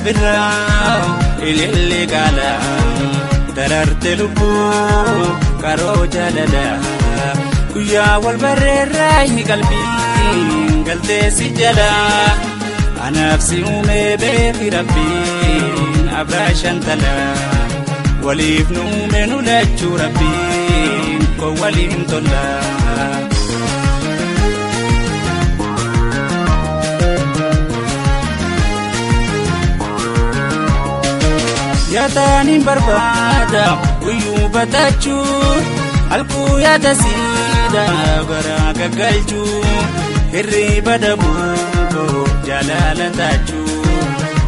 Birraa ilillee gaala dararte lubbuu qaroo jaalala guyyaa wal barreerraa inni qalbiin galtee si jala anaaf si uumee beeki rabbiin abraa shantala waliif nu uume nu lachuu rabbiin koo waliin tola. Yaadaan barbaada guyyuu batachuu halkuu yaada siidha garaa gaggalchuu hirriba dhabuun jaalala taachuu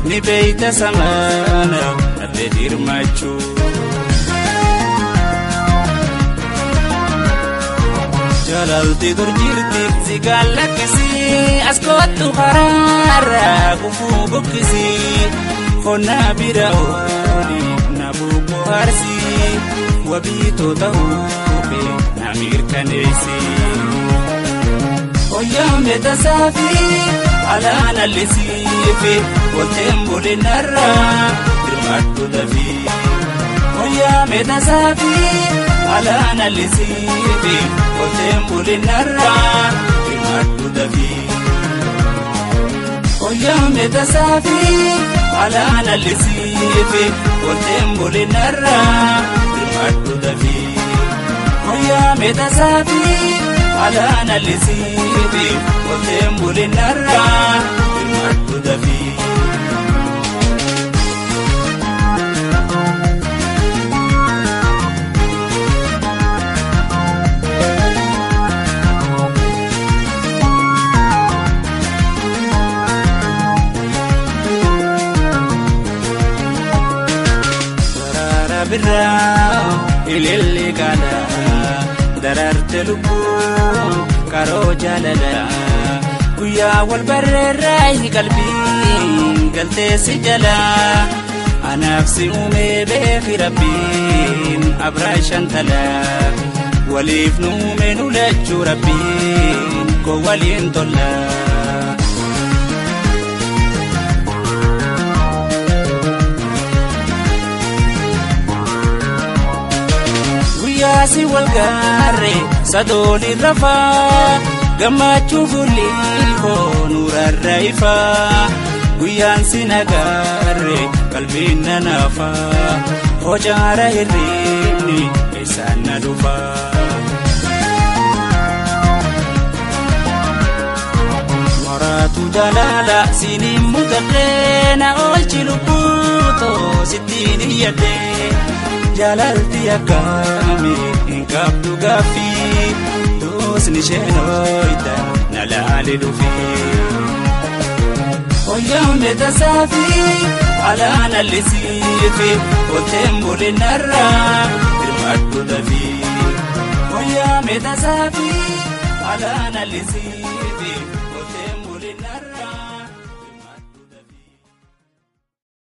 ni beeyta samaana dhabee dirmachuu. Jaalalti dur jirti si gallakkisii as kottu karaarra kufuu bukkisii. Kona bira ooli na buko harsi wabiito ta'uufe na mirkaneessi. Oyyaame tasaafi alaan allisiifi olteen bulinarra hirmaadhu dafii. Oyyaame tasaafi alaan allisiifi olteen bulinarra hirmaadhu dafii. Oyyaame tasaafi. Alaan allisiifi olteen bulinarra hirmaadhu dafii. Oyyaame tasaafi alaan allisiifi olteen bulinarra hirmaadhu dafii. Birraa ilillee gaala dararte lubbuu qaroo jaalala guyyaa wal barreerraa inni qalbiin galtee si jala anaaf si uumee beeki rabbiin abraa shantala waliif nu uume nu lachuu rabbiin koo waliin tola. Guyyaasi wal gaarre sadooli rafaa gammachuu fuulli koo nurarra ifaa guyyaan si nagaarre qalbiin na naafaa hojaara hirribni eessaan na dhufaa. Maraatu jaalala siiniin mutadhee na oolchi lubbuutoo sittiin iyyadhee. Jaalalti akkaami hin qabdu gaaffii tuusni isheen ooyita na laali dhufee. Oyyaame tasaafi alaan allisiifi olteen bulinarra hirmaadhu dafii. Oyyaame tasaafi alaan allisiifi